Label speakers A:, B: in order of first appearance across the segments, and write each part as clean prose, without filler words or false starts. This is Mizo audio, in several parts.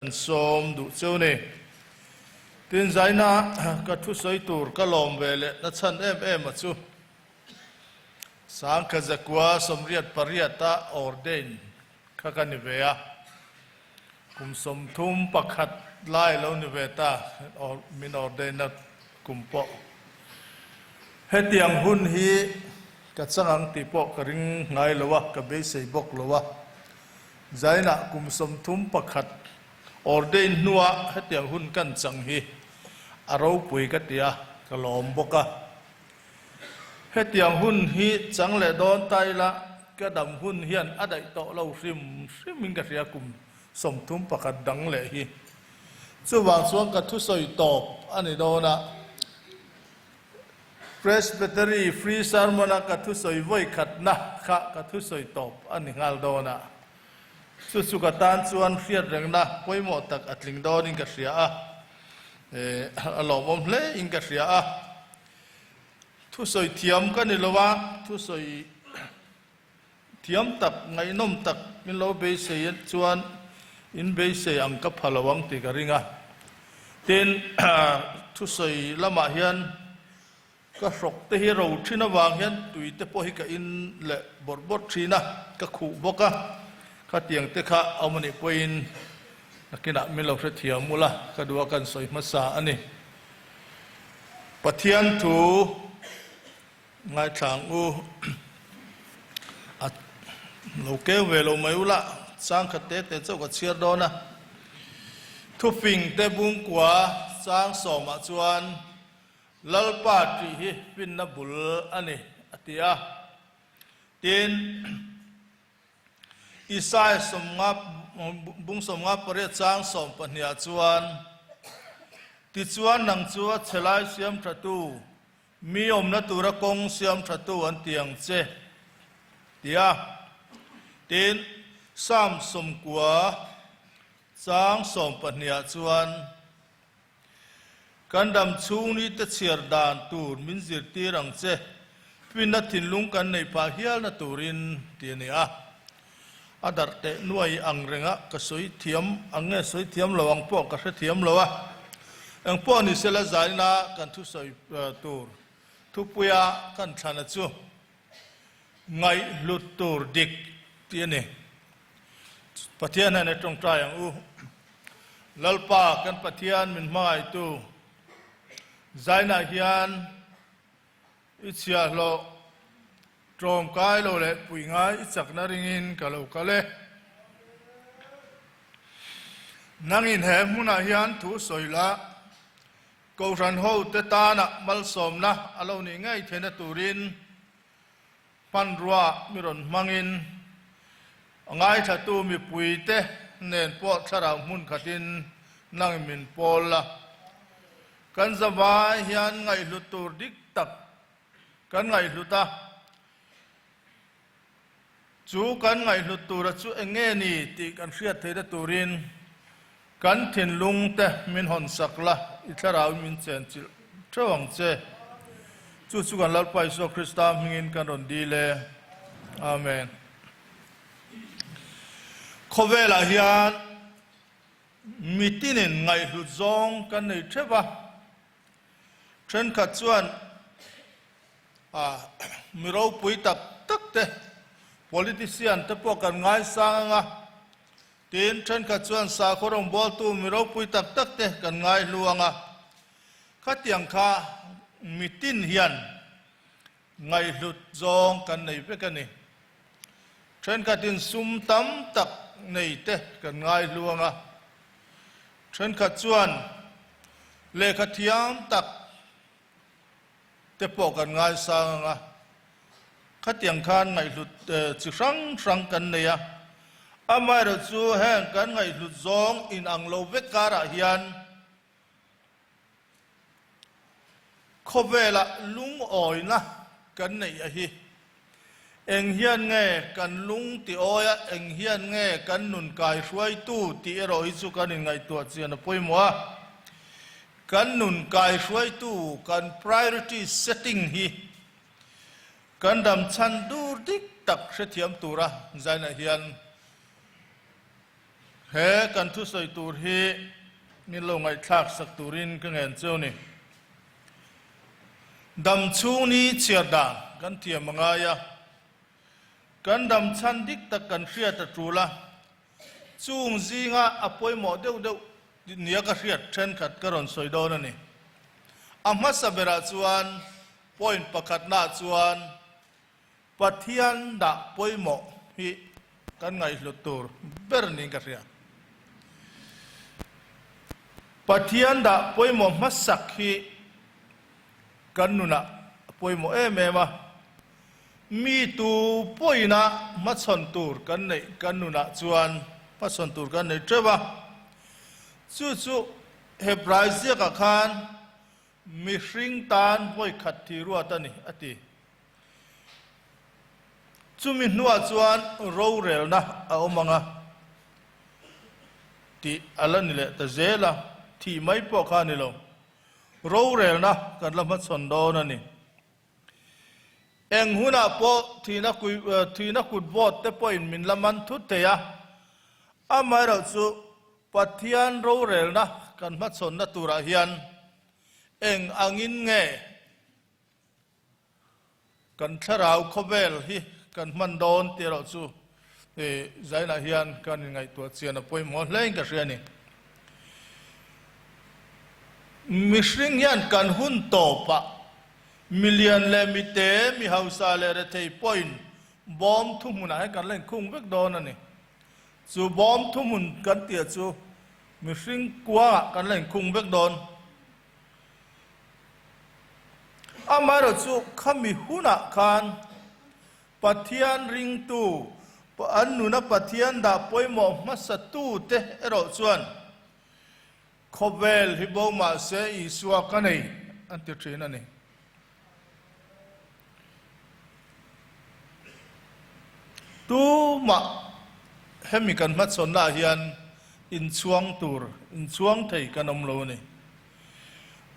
A: Kan sawm duh cheu ni. Tin zaina ka thu sawi tur ka lawm ve leh na chhan em em a chu. Sangkha zakua 88 a ordain kha ka ni ve a. Kum 31 lai lo ni ve ta min ordain na kum pawh. Hetiang hun hi ka chang ang tih pawh ka ring ngai lo a, ka beisei bawk lo a. Zainah kum 31 ordain hnuah hetiang hun kan chang hi a ropui ka ti a, ka lawm bawk a. Hetiang hun hi chang leh dawn ta ila ka dam hun hian a daih tawh lo hrim hrimin ka hria kum 31 dang leh hi. Chuvang chuan ka thusawi tawp a ni dawn a. Presbytery Free Sermon-a ka thusawi vawi khatna kha ka thusawi tawp a ni nghal dawn a. Chu chu ka tan chuan hriat rengna pawimawh tak a tling dawnin ka hria a, a lawmawm hle in ka hria a. Thusawi thiam ka ni lo a, thusawi thiam tak, ngaihnawm tak min lo beisei chuan in beisei ang ka pha lo ang tih ka ring a. Tin, thusawi lamah hian ka hrawk te hi ro thin avang hian tui te pawh hi ka in leh bawrh bawrh thin a, ka khuh bawk a. Khatiang te kha awm anih pawhin nakinah min lo hrethiam ula ka duh a kan sawi hmasa a ni. Pathian thu. Ngaithlang u, a lo keu ve lo mai ula, chang khat te te chauh ka chhiar dawn a. Thufing te bungkua chang sawmah chuan Lalpa tih hi finna bul a ni, a ti a. Tin, Isai 50 bung 58 chang 12ah chuan, Tichuan nang chu a chhelai siam thatu, Mi awmna tura kawng siam thatu an ti ang che, tia. Tin, Psalm 90 chang 12ah chuan, Kan dam chhung ni te chhiar dan tur min zirtir ang che, finna thinlung kan neih phah hialna turin, ti a ni a. A darh teh nuai ang renga ka sawi thiam ang nge sawi thiam lo ang pawh ka hre thiam lo a. Engpawh ni sela zaina kan thusawi tur thupuia kan thlana chu ngaihhlut tur dik tih a ni. Pathian hian e tawngtai ang u. Lalpa kan Pathian min hmangaihtu zainah hian I chhiahhlawh tlawmkai lo leh pui ngai i chakna ringin ka lo kal e. Nangin he hmunah hian thu sawi la, Kohhran hote tana malsawmna a lo nih ngei theihna turin hmanrua mi rawn hmangin a ngaithlatu mipuite nen pawh thlarau hmun khatin nangin min pawl la. Kan zavai hian ngaihhlut tur dik tak kan ngaihhlut a, chu kan ngaihhlut tura chu eng nge ni tih kan hriat theihna turin kan thinlung te min hawn sak la, i thlarauin min chenchilh theuh ang che. Chu chu kan Lalpa Isua Krista hmingin kan rawn dil e. Amen. Khawvelah hian Mitinin ngaihhlut zawng kan nei theuh a, thenkhat chuan mi ropui tak tak te, politician te pawh kan ngaisang ang a, tin thenkhat chuan sakhaw rawngbawltu mi ropui tak tak te kan ngaihlu ang a, khatiang kha mitin hian Ngaihhlut zawng kan nei vek a ni. Thenkhatin sum tam tak nei te kan ngaihluang a, thenkhat chuan lehkha thiam tak te pawh kan ngaisang ang a, khatiang khan ngaihhlut chi hrang hrang kan nei a. Amaherawhchu heng kan ngaihhlut zawng inang lo vek karah hian, Khawvelah lungawina kan neih a hi. Eng hian nge kan lung ti awi a, eng hian nge kan nun kai hruaitu tih erawh hi chu kan inngaihtuah chian a pawimawh a. Kan nun kai hruaitu, kan priority setting hi kan dam chhan dur dik tak hrethiam tura zainah hian. He kan thusawi tur hi min lo ngaihthlak sak turin ka ngen cheu ni. Dam chhung ni chhiar dan kan thiam a ngai a, kan dam chhan dik tak kan hriat a tul a, chung zinga a pawimawh deuh deuh nia ka hriat thenkhat ka rawn sawi dawn a ni. A hmasa berah chuan point pakhatnaah chuan Pathian dah pawimawh hi kan ngaihhlut tur ber niin ka hria. Pathian dah pawimawh hmasak hi kan nunah a pawimawh em em a. Mi tu pawina hmachhawn tur kan neih kan nunah chuan hmachhawn tur kan nei teuh a. Chu chu Hebrai ziakah khan mihring tan vawikhat thi ruat a ni a ti. Chumi hnuah chuan rorelna a awm ang a tih a la ni leh ta zel a, thih mai pawh kha a ni lo. Rorelna kan la hmachhawn dawn a ni. Eng hunah pawh thihna thihna kut vawt te pawhin min la man thut thei a, amaherawhchu Pathian rorelna kan hmachhawnna turah hian eng angin nge Kan thlarau khawvel hi kan hman dawn tih erawh chu zainah hian kan inngaihtuah chian a pawimawh hlein ka hria a ni. Mihring hian kan hun tawpah milian leh mite, mi hausa leh rethei pawhin bawm thuhmunah hian kan la inkhung vek dawn a ni. Chu bawm thuhmun kan tih chu mihring kuangah kan la inkhung vek dawn. Amaherawh chu khami hunah khan Pathian ringtu, an nuna Pathian dah pawimawh hmasatute erawh chuan khawvel hi bo mahse Isua ka nei an ti thin a ni. Tumah hemi kan hmachhawnnaah hian inchhuang tur, inchhuang thei kan awm lo a ni.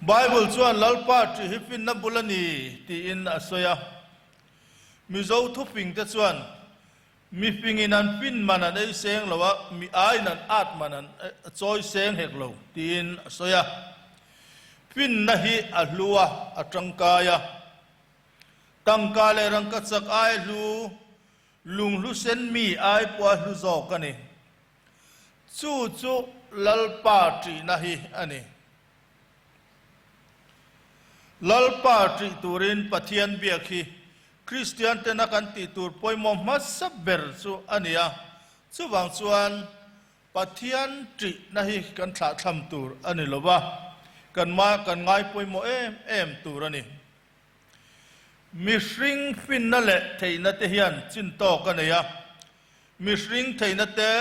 A: Bible chuan Lalpa ṭih hi finna bul a ni tiin a sawi a. Mizo thupingte chuan Mi fingin an fin man an ei seng lo a, mi aiin an at man an chawi seng hek lo, tiin a sawi a. Finna hi a hlu a, a tangkai a. Tangka leh rangkachak ai hlu, lunghlu sen mi ai pawh a hlu zawk a ni. Chu chu Lalpa ṭihna hi a ni. Lalpa ṭih turin Pathian biak hi Kristian tena kan tih tur pawimawh hmasa ber chu a ni a, chuvang chuan Pathian ṭihna hi kan thlahthlam tur a ni lo va, kan kan ngai pawimawh em em tur a ni. Mihring finna leh theihna te hian chin tawk a nei a, mihring theihna te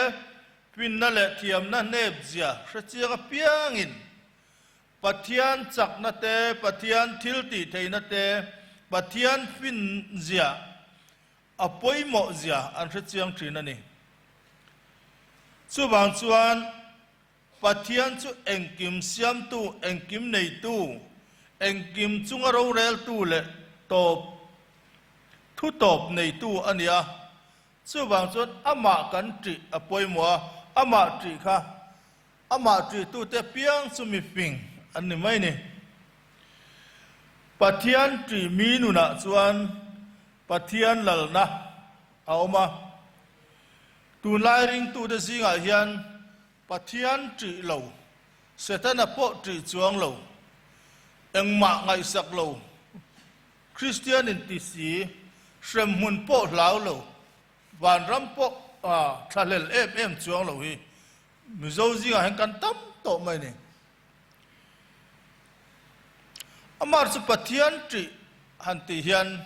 A: finna leh thiamna hnepzia hrechiang apiangin Pathian chakna te, Pathian thil tih theihna te, Pathian finzia a pawimawh zia an hre chiang thin a ni. Chuvang chuan Pathian chu engkim siamtu, engkim neitu, engkim chunga roreltu leh tawp thu tawp neitu a ni a. Chuvang chuan amah kan ṭih a pawimawh a, amah ṭih kha Amah ṭihtute piang chu mi fing an ni mai ni. Pathian ṭih mi nunah chuan Pathian lalna a awm a. Tunlai ringtute zingah hian Pathian ṭih lo, Setana pawh ṭih chuang lo, engmah ngaihsak lo, Kristian inti si, hremhmun pawh hlau lo, vanram pawh thlahlel em em chuang lo hi Mizo zingah hian kan tam tawh mai a ni. Amah chu Pathian ṭih han tih hian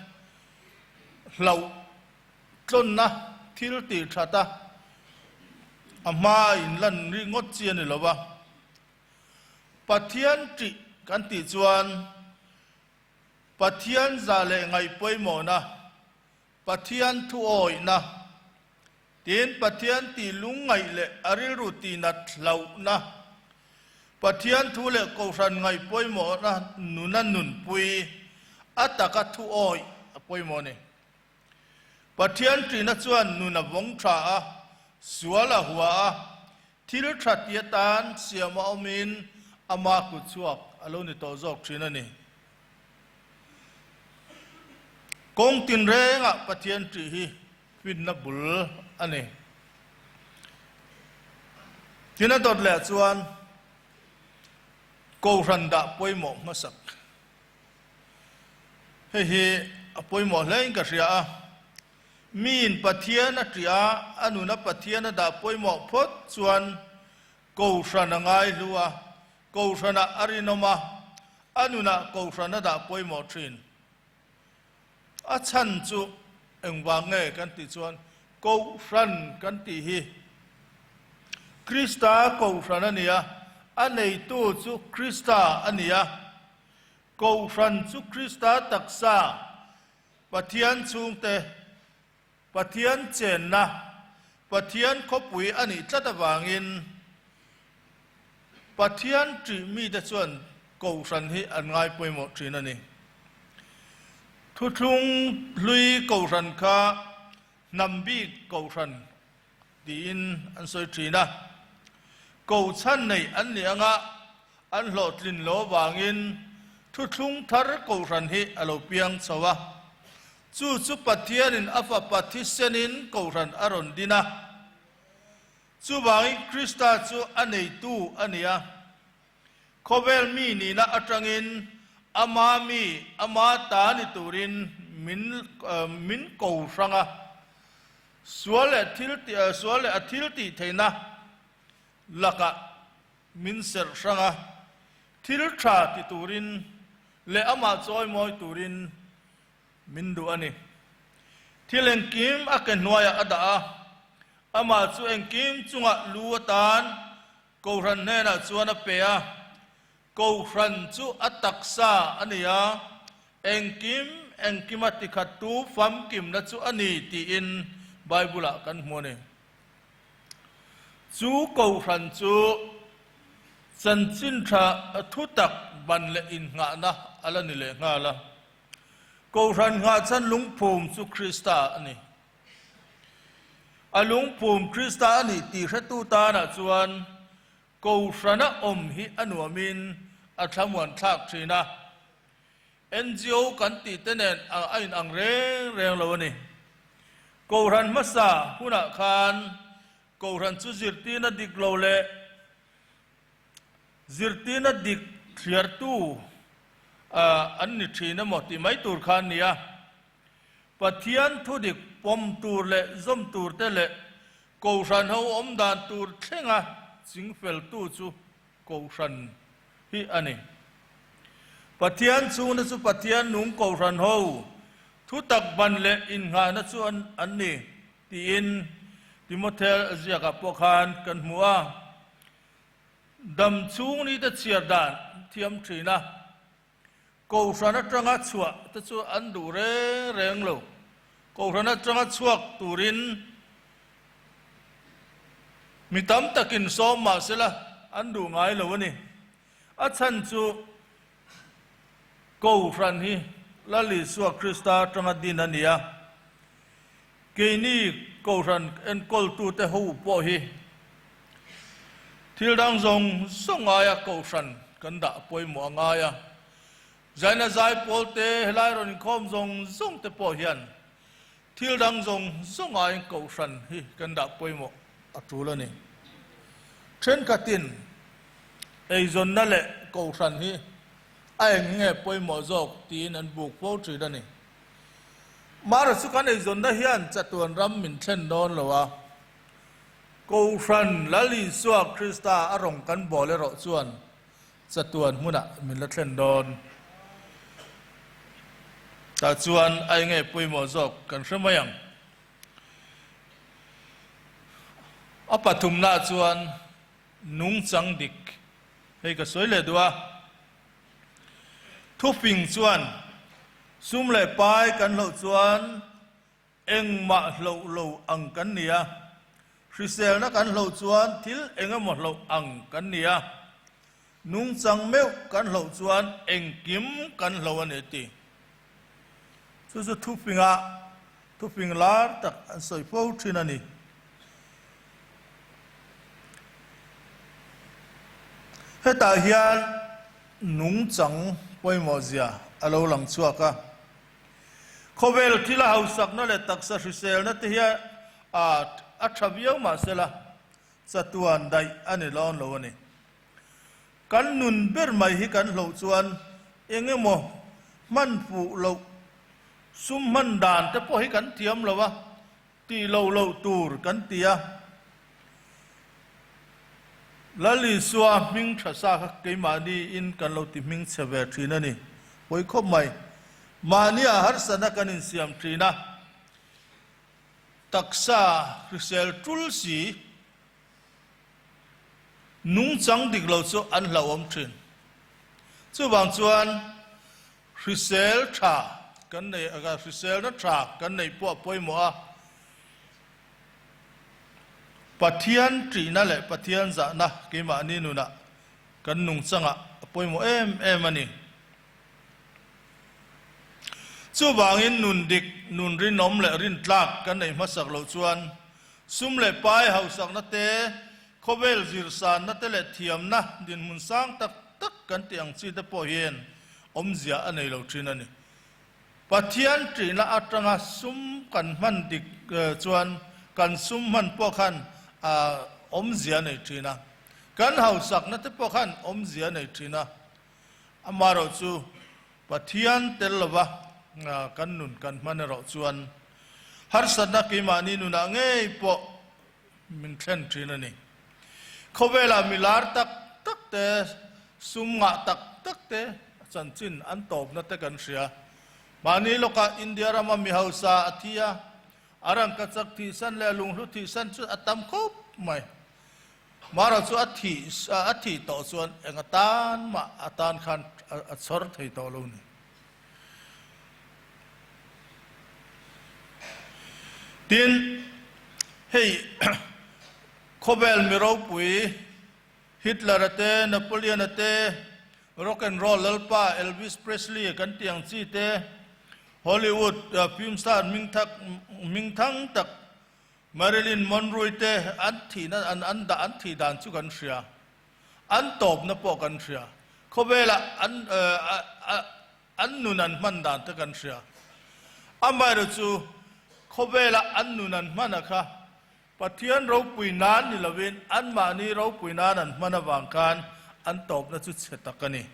A: hlauh tlawnna thil tih that a, a hma a inlan ringawt chi a ni lo va. Pathian ṭih kan tih chuan Pathian zah leh ngaih pawimawhna, Pathian thuawihna, Tin, Pathian tih lungngaih leh a rilru tihnat hlauhna, Pathian thu leh kohhran ngaih pawimawhna nuna nunpui a taka thuawih a pawimawh a ni. Pathian ṭihna chuan nun a vawng ṭha a, sual a hua a. Thil tha ti atan siam a awmin ama kut chhuak a lo ni tawh zawk thin a ni. Kawng tinrengah Pathian ṭih hi finna bul a ni. Tin a dawt leh chuan Kohhran dah pawimawh hmasak. Hei hi a pawimawh hlein ka hria a. Miin Pathian a ṭih a, a nuna Pathian a dah pawimawh phawt chuan Kohhran a ngaihlu a, Kohhranah a rinawm a, a nunah Kohhran a dah pawimawh ṭhin. A chhan chu engvang nge kan tih chuan Kohhran kan tih hi Krista Kohhran a ni a, a neitu chu Krista a ni a, Kohhran chu Krista taksa, Pathian chhungte, Pathian chenna, Pathian khawpui a nih tlat avangin Pathian ṭih mite chuan Kohhran hi an ngai pawimawh ṭhin a ni. Thuthlung hlui Kohhran kha hnam bik Kohhran tiin an sawi ṭhin a. Kohchhan nei an nih anga an hlawhtlin lo avangin thuthlung thar Kohhran hi a lo piang chho a. Chu chu Pathianin a Fapa thisenin Kohhran a rawn din a. Chuvangin Krista chu a neitu a ni a. Khawvel mi nihna atangin ama mi, ama ta ni turin min min ko hrang a. Sual leh thil tih sual leh a thil tih theihna lakah min serh hrang a. Thil tha ti turin leh amah chawimawi turin min duh a ni. Thil engkim a ke hnuaiah a dah a, amah chu engkim chungah lu atan Kohhran hnenah chuan a pe a, Kohhran chu a taksa a ni a, engkim engkima tikhattu famkimna chu a ni tiin Bible-ah kan hmu a ni. Chu Kohhran chu chanchin tha thutak ban leh innghahna a la ni leh nghal a. Kohhran nghahchhan lungphum chu Krista a ni. A lungphum Krista a nih tih hretu tanah chuan Kohhrana awm hi a nuamin a thlamuan thlak thin a. NGO kan tih te nen a inang reng reng lo a ni. Kohhran hmasa hunah khan Kohhran chu zirtirna dik lo leh zirtirna dik thliartu an ni thin emaw tih mai tur kha an ni a. Pathian thudik pawm tur leh zawm tur te leh Kohhran ho awm dan tur thlenga chingfeltu chu Kohhran hi a ni. Pathian chhungna chu Pathian nung Kohhran ho thutak ban leh innghahna chu an ni tiin Timothea ziakah pawh khan kan hmu a. Dam chhung nite chhiar dan thiam thin a. Kohhran atanga chhuah te chu an duh reng reng lo. Kohhran atanga chhuak turin mi tam takin sawm mah sela an duh ngai lo a ni. A chhan chu Kohhran hi Lal Isua Krista atanga din a ni a. Keini Kohhran enkawltute ho pawh hi thil dang zawng zawng aia Kohhran kan dah pawimawh a ngai a. Zaina zai pawlte helai rawn inkhawm zawng zawng te pawh hian thil dang zawng zawng aiin Kohhran hi kan dah pawimawh a tul a ni. Thenkhatin eizawnna leh Kohhran hi a eng nge pawimawh zawk tiin an buk fo thin a ni. Mara chu kan eizawnna hian chatuan ram min thlen dawn lo a, Kohhran Lal Isua Krista a rawng kan bawl erawh chuan chatuan hmunah min la thlen dawn. Tah chuan a enge pawimawh zawk kan hre mai ang. A pathumnaah chuan nungchang dik hei ka sawi leh duh a. Thufing chuan sum leh pai kan hloh chuan engmah hloh lo ang kan ni a, hriselna kan hloh chuan thil eng emaw hloh ang kan ni a, nungchang meuh kan hloh chuan engkim kan hloh a ni ti. Chu chu thufinga thufing lar tak an sawi fo thin a ni. Hetah hian nungchang pawimawhzia a lo lang chhuak a. Khawvel thila hausakna leh taksa hriselna te hian a tha viau mahsela chatuan daih a ni lawn lo a ni. Kan nun ber mai hi kan hloh chuan eng emaw hman fuh loh sum hman dan te pawh hi kan thiam lo a, tih loh loh tur kan ti a. Lal Isua hming tha sa kha keimahni in kan lo ti hming chhe ve thin a ni. Pawi khawp mai. Mahnia harsatna kan insiam thin a, taksa hrisel tul si, Nungchang dik lo chu an hlauhawm thin. Chuvang chuan hrisel tha kan nei, hriselna tha kan neih pawh a pawimawh a. Pathian ṭihna leh Pathian zahna keimahni nunah kan nungchangah a pawimawh em em a ni. Chuvangin nun dik, nun rinawm leh rintlak kan neih hmasak loh chuan Sum leh pai hausakna te, khawvel zirsanna te leh thiamna dinhmun sang tak tak kan tih ang chi te pawh hian awmzia a nei lo thin a ni. Pathian ṭihna atanga sum kan hman dik chuan kan sum hman pawh khan awmzia a nei thin a, kan hausakna te pawh khan awmzia a nei thin a. Amaherawhchu Pathian tel lova kan nun kan hman erawh chuan harsatna keimahni nunah ngei pawh min thlen thin a ni. Khawvelah mi lar tak tak te, sum ngah tak tak te chanchin an tawpna te kan hria. Mahni lawkah India rama mi hausa a thi a, a rangkachak thihsan leh a lunghlu thihsan chu a tam khawp mai. Mara chu a thih a thih tawh chuan eng atan mah a tan khan a chhawr thei tawh lo ni. Tin, hei khawvel mi ropui Hitler-a te, Napoleon-a te, Rock and Roll lalpa Elvis Presley kan tih ang chi te, Hollywood film star hmingthak hmingthang tak Marilyn Monroe te an thihna an an dah an thih dan chu kan hria. An tawpna pawh kan hria. Khawvelah an an nun an hman dan te kan hria. Amaherawh chu khawvelah an nun an hman a kha Pathian ropui nan ni lovin anmahni ropui nan an hman avang khan an tawpna chu chhe tak a ni.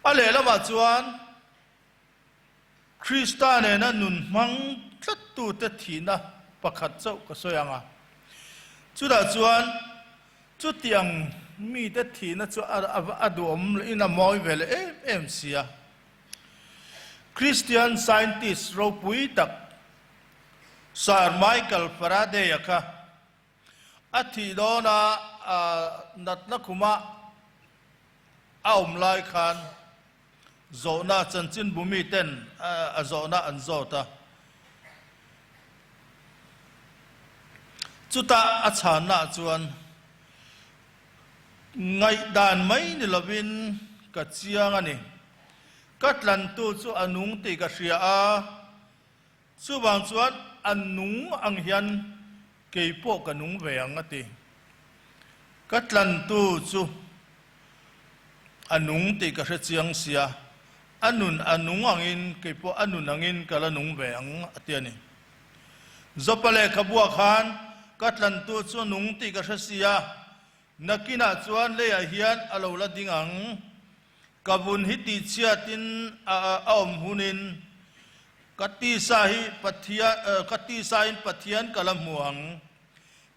A: A lehlamah chuan Krista nena nun hmang tlattute thihna pakhat chauh ka sawi ang a. Chutah chuan chutiang mite thihna chu a duhawm in a mawi ve leh em em si a. Christian scientist ropui tak Sir Michael Faraday-a kha A thih dawna natna khuma a awm lai khan zawhna chanchinbu miten a zawhna an zawt a. Chutah a chhannaah chuan ngaihdan mai ni lovin ka chiang a ni. Ka tlantu chu a nung tih ka hria a. Chuvang chuan a nung ang hian kei pawh ka nung ve ang a ti. Ka tlantu chu a nung tih ka hre chiang sia, a nun a nung angin kei pawh a nun angin ka la nung ve ang a ti a ni. Jopa lehkhabuah khan ka tlantu chu a nung tih ka hre sia, nakinah chuan leiah hian a lo la ding ang. Ka vun hi tihchhiatin a awm hunin ka tisa hi Pathian, ka tisain Pathian ka la hmu ang.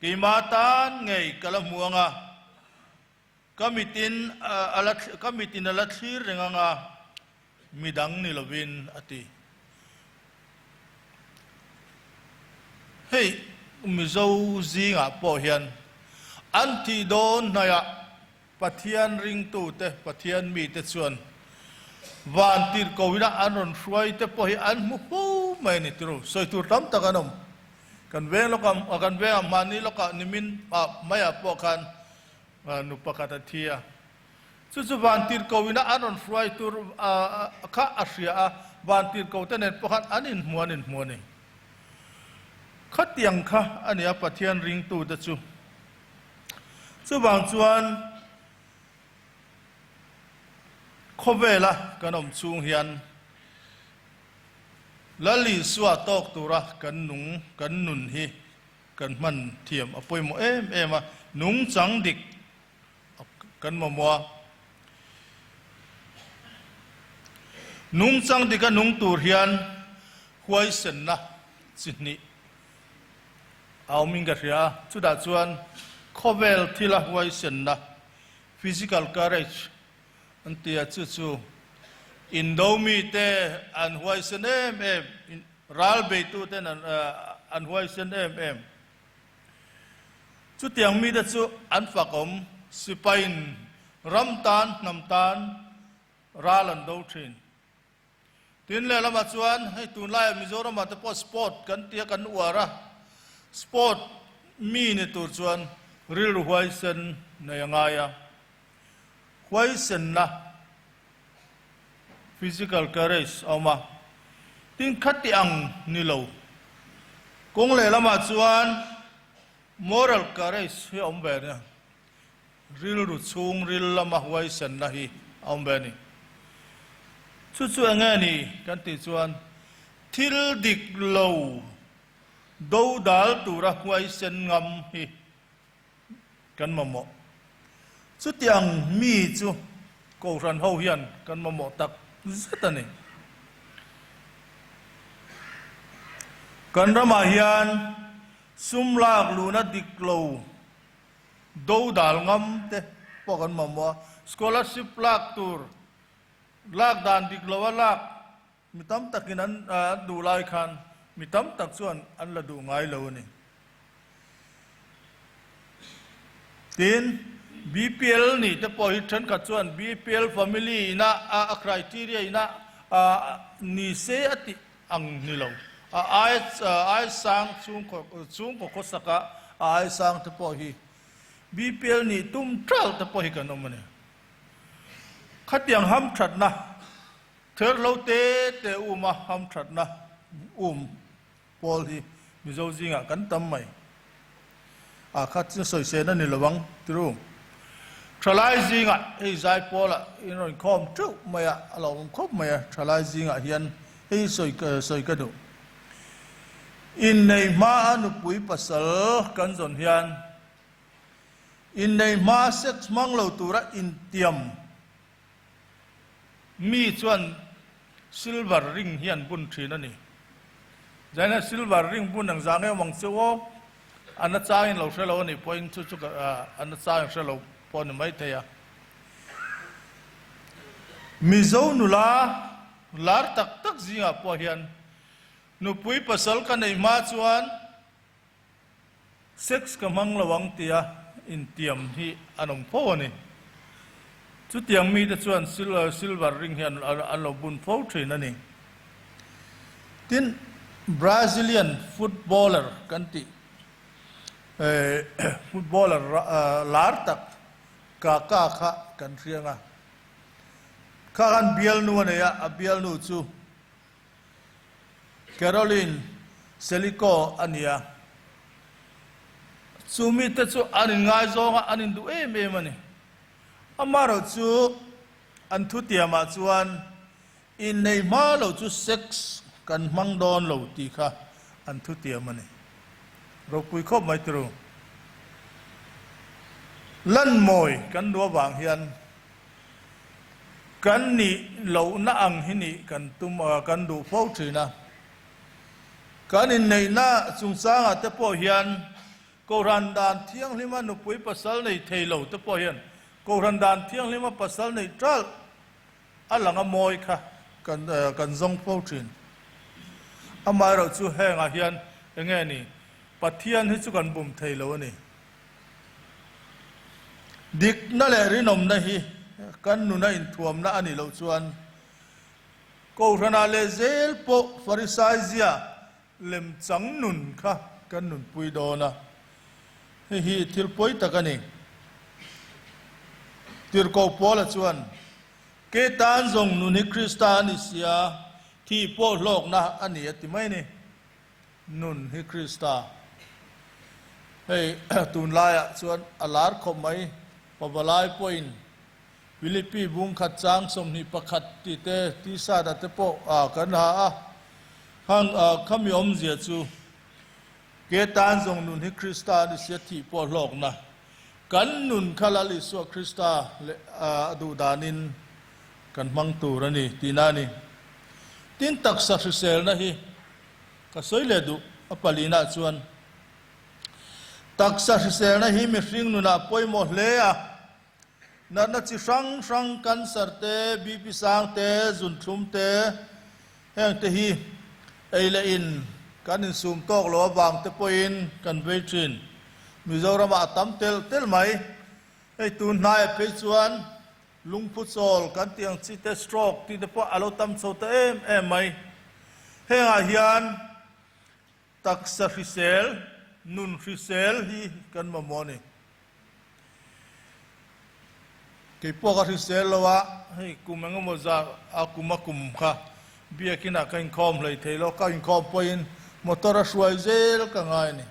A: Keimah tan ngei ka la hmu ang a, ka mitin a la, ka mitin a la thlir reng ang a, midang ni lovin, a ti. Hei Mizo zingah pawh hian an thih dawn hnaiah Pathian ringtute, Pathian mite chuan van tirhkohina an rawn hruai te pawh hi an hmu fo mai a ni tiro. Sawi tur tam tak an awm. Kan veng lawkah, kan vengah mahni lawkah nimin ah maiah pawh khan nu pakhat a thi a. Chu chu van tirhkohina an rawn hruai tur kha a hria a, van tirhkoh te nen pawh khan an inhmu an inhmu a ni. Khatiang kha a ni a Pathian ringtute chu. Chuvang chuan. Khawvela kan awm chhung hian Lal Isua tawk tura kan nung kan nun hi kan hman thiam a pawimawh em em a, nungchang dik kan mamawh a. Nungchang dika nung tur hian huaisenna chi hnih a awmin ka hria a, chutah chuan khawvel thila huaisenna, physical courage, an ti a, chu chu Indo mite an huaisen em em, ral beituten an huaisen em em. Chutiang mite chu an fakawm, sipaiin ram tan, hnam tan ral an do thin. Tin lehlamah chuan hei tunlaiah Mizoramah te pawh sport kan tia kan uar a, sport mi ni tur chuan rilru huaisen nei a ngai a, huaisenna, physical courage, a awm a, tin khati ang ni lo. Kawng lehlamah chuan moral courage hi a awm ve nia. Rilru chhungril lama huaisenna hi a awm ve a ni. Chu chu eng nge ni kan tih chuan thil dik lo dodal tura huaisen ngam hi kan mamawh. Chutiang mi chu Kohhran ho hian kan mamawh tak zet a ni. Kan ramah hian sum lak luhna dik lo Dodal ngam te pawh kan mamawh a, scholarship lak tur lak dan dik lo a lak mi tam takin an duh lai khan mi tam tak chuan an la duh ngai lo a ni. Tin, BPL nih te pawh hi thenkhat chuan BPL family ina a criteria ina ni se a tih ang ni lo. A ai ai sang chhungkaw chhungkaw khawsaka a ai sang te pawh hi BPL nih tum ṭalh te pawh hi kan awm a ni. Khatiang hamṭhatna therhlo te te uma hamṭhatna um pawl hi Mizo zingah kan tam mai. A kha chu sawisên a ni lo ang tiru. Thalai zingah hei zai pawlah in rawn khawm teuh mai a, a lo awm khawp mai a, thalai zingah hian hei sawi sawi ka duh. Inneih hmaa nupui pasal kan zawn hian inneih hmaa sex hmang lo tura intiam Mi chuan silver ring hi an bun thin a ni. Zaina silver ring bun ang zang em ang chu aw, a na changin lo hre lo a nih pawhin chu chu a na changin hre lo pawh a ni maithei a. Mizo nula lar tak tak zingah pawh hian nupui pasal ka neih hma chuan Sex ka hmang lo ang tia intiam hi an awm fo a ni. Chutiang mite chuan silver ring hi an lo bun fo thin a ni. Tin, Brazilian footballer kan tih footballer lar tak Kaka kha kan hriang a. Kha khan bialnu a nei a, a bialnu chu Caroline Seliko a ni a, chu mite chu an inngaizawng a, an induh em em a ni. Amaherawh chu an thutiamah chuan innei hma lo chu sex kan hmang dawn lo tih kha an thutiam a ni. Ropui khawp mai turu. Lanmawi kan duh avang hian Kan nih lohna ang hi nih kan tum a, kan duh fo thin a. Kan inneihna chungchangah te pawh hian Kohhran dan thianghlima nupui pasal nei thei lo te pawh hian Kohhran dan thianghlima pasal neih ṭalh a lang a mawi kha kan kan zawng fo thin. Amaherawh chu hengah hian enge ni Pathian hi chu kan bum thei lo a ni. Dikna leh rinawmna hi kan nuna inthuamna a nih loh chuan Kohhranah leh zel pawh Farisai zia lemchang nun kha kan nunpui dawn a, hei hi thil pawi tak a ni. Tirhkoh Paula chuan, Ke tan zawng nun hi Krista a ni sia, thih pawh hlawkna a ni a ti mai a ni. Nun hi Krista. Hei tunlaiah chuan a lar khawp mai, pavalai pawhin Philippi bung khat chang 21 tih te T-shirt ah te pawh kan ha a. Khang khami awmzia chu ke tan zawng nun hi Krista a ni sia thih pawh hlawkna. Kan nun kha Lal Isua Krista leh a duh danin kan hmang tur a ni tihna a ni. Tin taksa hriselna hi ka sawi leh duh a palinah chuan taksa hriselna hi mihring nunah pawimawh hle a. Natna chi hrang hrang cancer te, BP sang te, zunthlum te, heng te hi ei leh in kan insum tawk lo avang te pawhin kan vei thin. Mizoramah a tam telh telh mai. Hei tun hnaiah phei chuan lungphu chawl kan tih ang chi te, stroke tih te pawh a lo tam chho ta em em mai. Hengah hian Taksa hrisel, nun hrisel hi kan mamawh a ni. Kei pawh ka hrisel lo a, hei kum eng emaw zah a kum a kum kha biakin ah ka inkhawm hlei thei lo, ka inkhawm pawhin motor a hruai zel ka ngai a ni.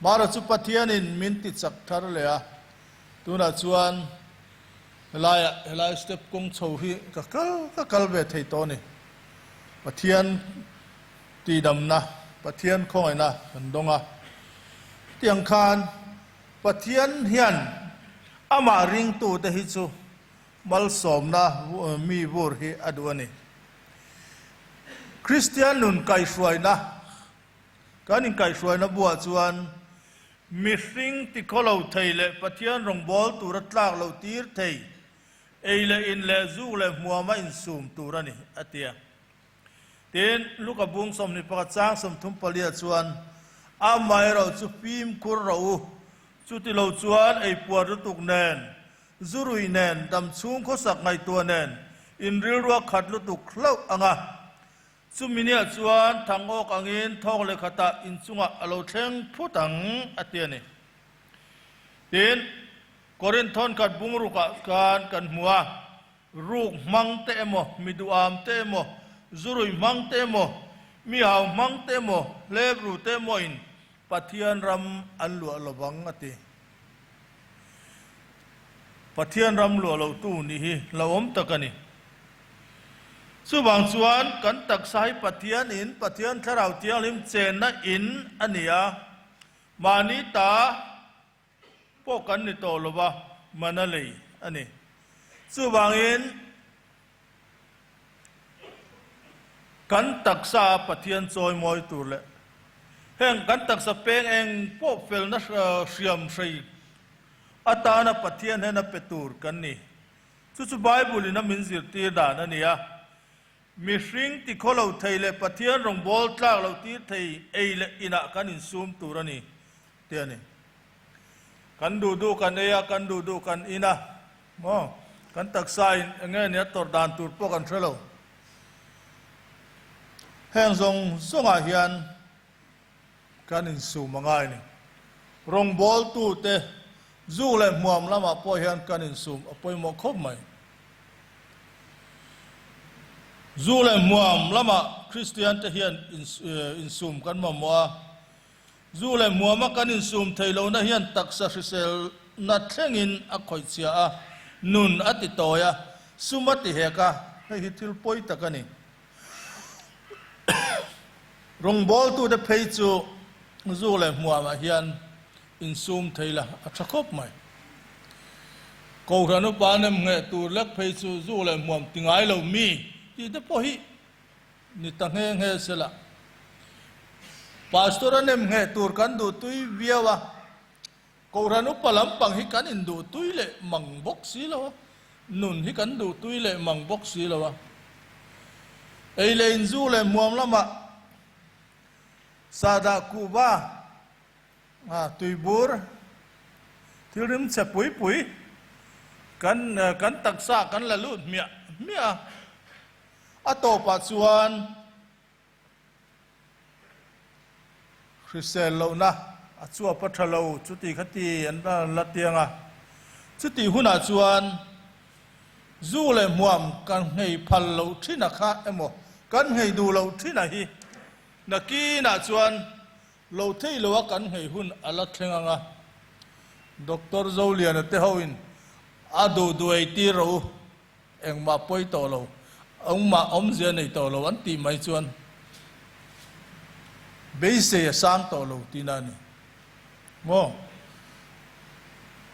A: Mara chu Pathianin min ti chak thar leh a, tunah chuan helaiah helai step kawng chho hi ka kal ka kal ve thei tawh a ni. Pathian Tihdamna, Pathian khawngaihna kan dawng a. Tiang khan Pathian hian amah ringtute hi chu malsawmna mi vur hi a duh a ni. Kristian nun kaihhruaina, Kan inkaihhruaina buah chuan mihring tikhawlo thei leh Pathian rawngbâwl tura tlâk loh tîr thei, ei leh in leh zûk leh hmuama insûm tûr a ni, a ti a. Tin, Luka bung 21 chang 34 chuan, Amaherawh chu fimkhur rawh u, chuti lo chuan eipuar lutuk nen, zurui nen, damchhung khawsak ngaihtuah nen, in rilrua khat lutuk hlauh ang a. Chumi niah chuan thangawk angin thawk leh khatah inchungah a lo thleng phut ang, a ti a ni. Tin, Korinth thawnkhat bung rukah khan kan hmu a. Ruk hmang te emaw, mi duham te emaw, zurui hmang te emaw, mi hau hmang te emaw, hlep ru te emaw in Pathian ram an luah lo vang a ti. Pathian ram luah lo tu nih hi hlauhawm tak a ni. Chuvang chuan kan taksa hi Pathian in, Pathian Thlarau Thianghlim chenna in a ni a, mahni ta pawh kan ni tawh lo va, man a lei a ni. Chuvangin kan taksa a Pathian chawimawi tur leh heng kan taksa peng eng pawh felna hriam hrei atana Pathian hena pe tur kan ni. Chu chu Bible in a min zirtir dan a ni a. Mihring tikhaw lo thei leh Pathian rawngbâwl tlâk loh tîr thei ei leh inah kan insûm tûr a ni, tih a ni. Kan duh duh kan ei a, kan duh duh kan in a, maw? Kan taksain eng nge nia tawrh dan tûr pawh kan hre lo. Hêng zawng zawngah hian kan insûm a ngai a ni. Rawngbâwltute zûk leh hmuam lamah pawh hian kan insûm a pawimawh khawp mai. Zu leh hmuam lamah Kristiante hian insum kan mamawh a. Zu leh hmuama kan insum thei lohna hian taksa hriselna thlengin a khawih chhia a, nun a ti tawi a, sum a ti hek a, hei hi thil pawi tak a ni. Rawngbawltute phei chu zu leh hmuamah hian insum thei la a tha khawp mai. Kohhran upa nem ngheh tur lek phei chu zu leh hmuam ti ngai lo mi tih te pawh hi ni ta nghe nghe se la. Pastor a nem ngheh tur kan duh tui viau a, Kohhran upa lampang hi kan induh tui leh mang bawk si lo a, nun hi kan duh tui leh mang bawk si lo a. Ei leh inzu leh hmuam lamah sahdah kuhva, A tuibur thil rim chhe pui pui kan kan taksa kan la lut hmiah hmiah a, a tawpah chuan hrisel lohna a chuap a tha lo chuti kha ti an la tiang a, chutih hunah chuan zu leh hmuam kan nghei phal loh thin a kha emaw kan nghei duh loh thin a hi nakinah chuan Lo thei lo a kan nghei hun a la thleng ang a, Doctor Zoliana te ho in A duh duh ei tir rawh u, engmah pawi tawh lo, engmah awmzia nei tawh lo an tih mai chuan beisei a sang tawh lo tihna a ni. Maw?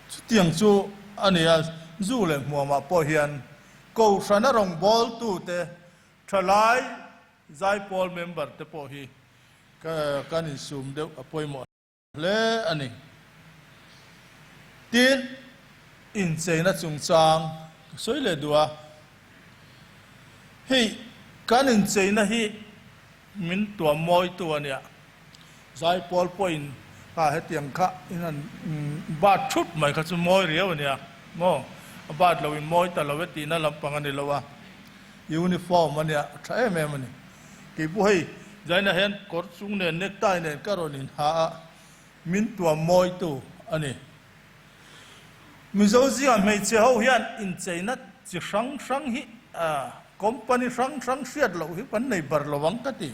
A: Chutiang chu a ni a, zu leh hmuamah pawh hian Kohhrana rawngbawltute thalai zaipawl member te pawh hi kan insum deuh a pawimawh hle a ni. Tin, incheina chungchang ka sawi leh duh a, hei kan incheina hi min tuam mawitu a nia. Zaipawl pawhin kha hetiang kha in han bat thut mai kha chu mawi riau a nia maw? A bat lo in mawi ta lo e tihna lampang a ni lo a, uniform a nia a tha em em a ni. Kei pawh hei zaina hian kawr chung nen necktie nen ka rawn inha a, min tuam mawitu a ni. Mizo zingah hmeichhe ho hian incheina chi hrang hrang hi company hrang hrang hriat loh hi kan nei bar lo ang ka ti.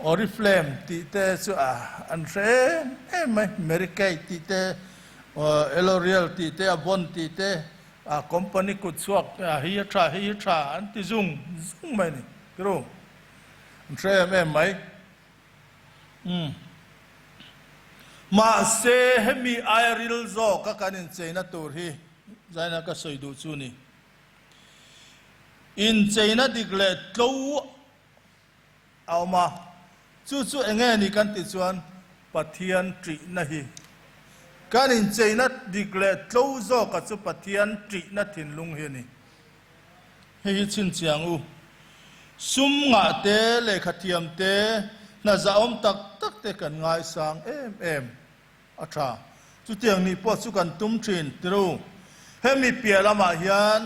A: Oriflame tih te chu an hre em em mai, Mary Kay tih te, L'Oreal tih te, Avon tih te, company kut chhuak hei a tha, hei a tha an ti zung zung mai a ni, tiru? An hre em em mai. Umm. Mahse hemi aia ril zawka kan incheina tur hi zaina ka sawi duh chu ni. Incheina dik leh tlo a awm a, chu chu eng nge ni kan tih chuan Pathian ṭihna hi. Kan incheina dik leh tlo zawka chu Pathian ṭihna thinlung hi a ni. Hei hi chhinchhiang u. Sum ngah te, lehkha thiam te, hna zahawm tak tak te kan ngaisang em em. A tha. Chutiang nih pawh chu kan tum thin, tiru. Hemi piah lamah hian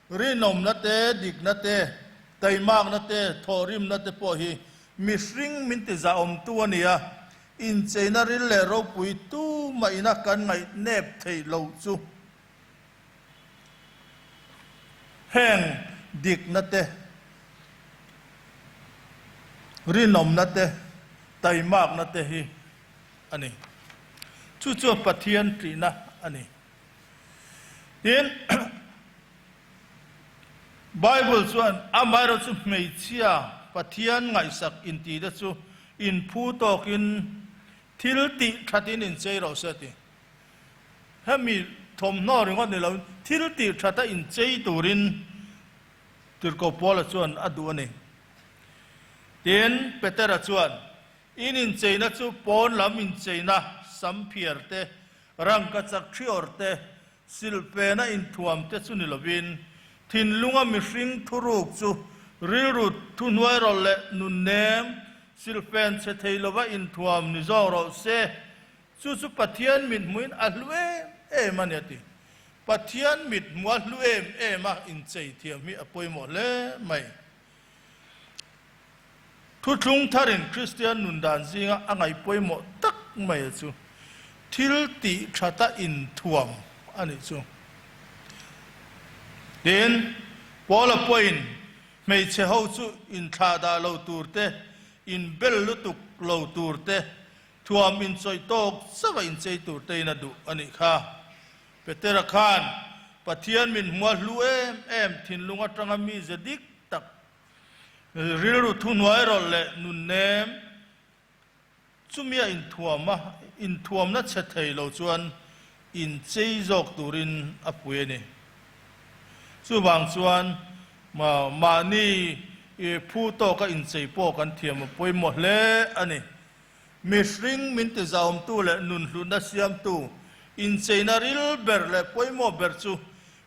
A: rinawmna te, dikna te, taimakna te, thawhrimna te pawh hi mihring min ti zahawmtu a ni a, incheina ril leh ropui tu mah ina kan ngaihnep theih loh chu heng dikna te, rinawmna te, taimakna te hi a ni. Chu chu Pathian ṭihna a ni. Tin, Bible chuan amaherawh chu hmeichhia Pathian ngaihsak intihte chu inphu tawkin thil tih ṭhatin inchei rawh se a ti. Hemi thawmhnaw ringawt ni loin thil tih ṭhata inchei turin Tirhkoh Paula chuan a duh a ni. Tin, Petera chuan In incheina chu pawn lam incheina, samphiar te, rangkachak thiawr te, silhpena inthuam te chu ni lovin, thinlunga mihring thuruk chu rilru thuhnuai rawlh leh nunnem, silhpen chhe thei lova inthuam ni zawk rawh se. Chu chu Pathian mithmuhin a hlu em em a ni a ti. Pathian mithmuh a hlu em em a inchei thiam hi a pawimawh hle mai. Thuthlung tharin Kristian nun dan zinga a ngaih pawimawh tak mai chu thil tih thata inthuam a nih chu. Tin, Paula pawhin hmeichhe ho chu inthlah dah lo tur te, inbel lutuk lo tur te, thuam inchawih tawk chauha inchei tur tein a duh a nih kha. Petera khan Pathian min hmuah hlu em em thinlung atanga mize dik tak, rilru thuhnuai rawlh leh nunnem chumia inthuam a, inthuamna chhe thei lo chuan inchei zawk turin a pui a ni. Chuvang chuan mahni phu tawka inchei pawh kan thiam a pawimawh hle a ni. Mihring min tizaawmtu leh nunhlutna siamtu incheina ril ber leh pawimawh ber chu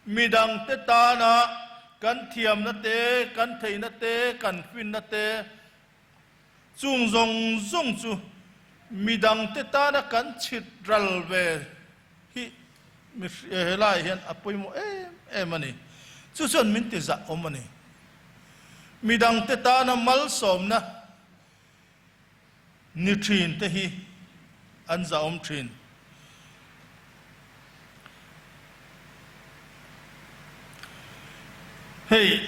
A: midangte tana kan thiamna te, kan theihna te, kan finna te, chung zawng zawng chu midangte tana kan chhit ral ve hi helaiah hian a pawimawh em em a ni. Chu chuan min tizahawm a ni. Midangte tana malsawmna Ni thin te hi an zahawm thin. Hei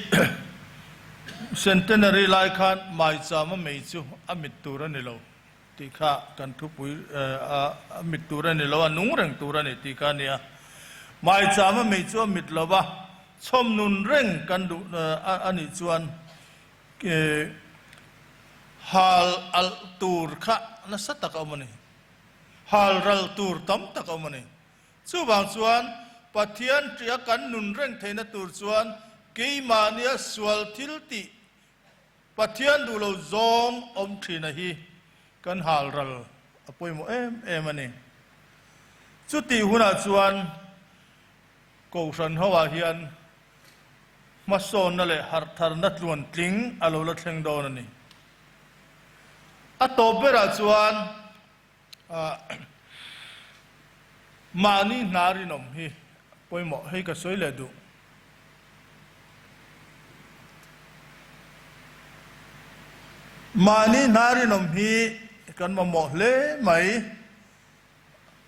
A: Centenary lai khan maichama mei chu a mit tur a ni lo tih kha kan thupui a mit tur a ni lo, a nung reng tur a ni tih kha a ni a. Maichama mei chu a mit lo va, chhawm nun reng kan duh a nih chuan hal alh tur kha nasa tak a awm a ni. Hal ral tur tam tak a awm a ni. Chuvang chuan Pathian ṭia kan nun reng theihna tur chuan keimahnia sual thil tih Pathian duh lo zawng awm ṭhina hi kan hal ral a pawimawh em em a ni. Chutih hunah chuan Kohhran hoah hian hmasawnna leh harhtharna tluantling a lo la thleng dawn a ni. A tawp berah chuan Mahni hna rinawm hi pawimawh hei ka sawi leh duh. Mahni hna rinawm hi kan mamawh hle mai.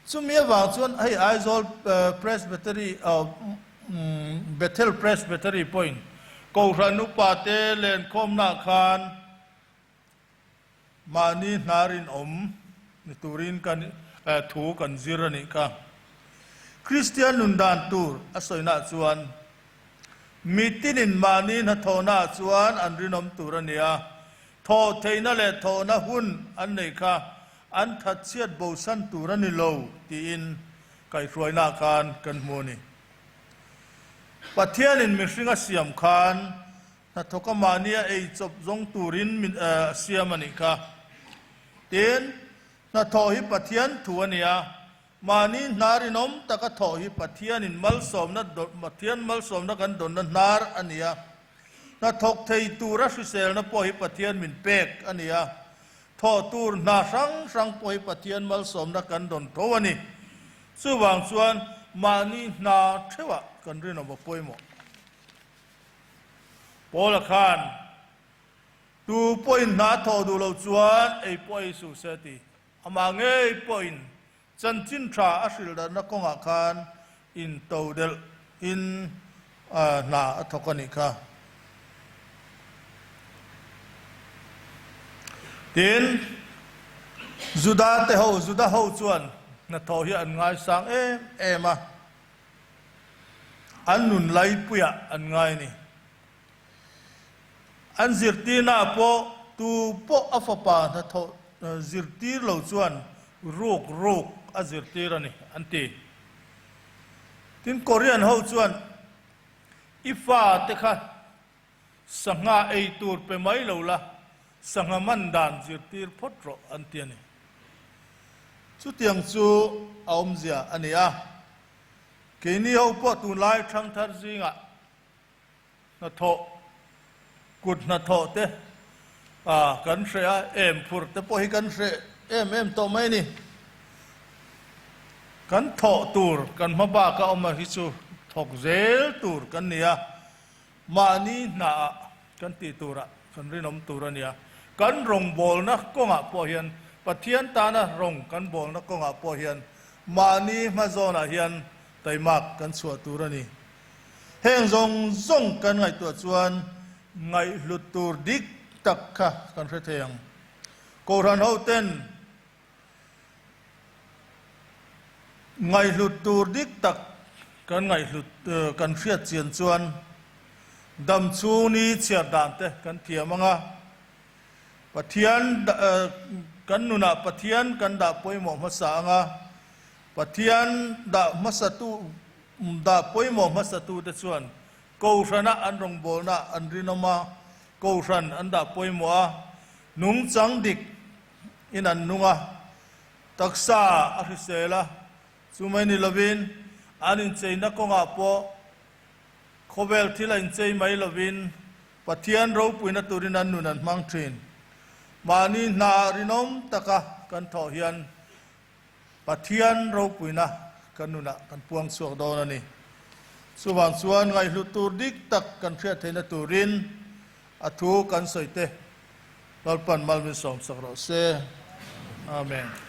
A: Chumi avang chuan hei Aizawl Presbytery Bethel Presbytery pawhin Kohhran upate lenkhawmnaah khan Mahni hna rinawm ni turin kan thu kan zir a nih kha. Kristian nun dan tur a sawinaah chuan mi tinin mahni hnathawhnaah chuan an rinawm tur a ni a, thawh theihna leh thawhna hun an neih kha an thatchhiat bosan tur a ni lo tiin kaihhruainaah khan kan hmu a ni. Pathianin mihring a siam khan Hnathawka mahnia ei chawp zawng turin min a siam a nih kha. Tin, hnathawh hi Pathian thu a ni a, mahni hnar inawm taka thawh hi Pathianin malsawmna Pathian malsawmna kan dawnna hnar a ni a. Hnathawk thei tura hriselna pawh hi Pathian min pek a ni a, thawh tur hna hrang hrang pawh hi Pathian malsawmna kan dawn tho a ni. Chuvang chuan mahni hna theuhah kan rinawm a pawimawh. Paula khan, Tu pawhin hna thawh duh loh chuan ei pawh ei suh se ti. Amah ngei pawhin chanchin tha a hrilh darhna kawngah khan into delh in hna a thawk a nih kha. Tin, Juda te ho, Juda ho chuan hnathawh hi an ngaisang em em a. An nun laipuiah an ngai a ni. An zirtirnaah pawh tu pawh a fapa hnathawh zirtir lo chuan ruk ruk a zirtir a ni, an ti. Tin, Korean ho chuan i fate kha sangha ei tur pe mai lo la, sangha man dan zirtir phawt rawh an ti a ni. Chutiang chu a awmzia a ni a. Keini ho pawh tunlai thangthar zingah hnathawh, kut hnathawh te kan hreh a, em phur te pawh hi kan hreh em em tawh mai a ni. Kan thawh tur kan hma baka awm a hi chu thawk zel tur kan ni a. Mahni hnaah kan tih turah kan rinawm tur a nia. Kan rawngbawlna kawngah pawh hian, Pathian tana rawng kan bawlna kawngah pawh hian mahni hma zawnah hian taimak kan chhuah tur a ni. Heng zawng zawng kan ngaihtuah chuan ngaihhlut tur dik tak kha kan hre thei ang. Kohhran hoten Ngaihhlut tur dik tak kan ngaihhlut kan hriat chian chuan dam chhung ni chhiar dan te kan thiam ang a, Pathian kan nunah Pathian kan dah pawimawh hmasa ang a, Pathian dah hmasatu dah pawimawh hmasatu te chuan Kohhrana an rawngbawlna an rinawm a, Kohhran an dah pawimawh a, nungchang dik in an nung a, taksa a hrisel a, chu mai ni lovin an incheina kawngah pawh khawvel thil a inchei mai lovin Pathian ropuina turin an nun an hmang thin. Mahni hna rinawm taka kan thawh hian Pathian ropuina kan nunah kan puang chhuak dawn a ni. Chuvang chuan ngaihhlut tur dik tak kan hriat theihna turin a thu kan sawi te Lalpan mal min sawmsak rawh se. Amen.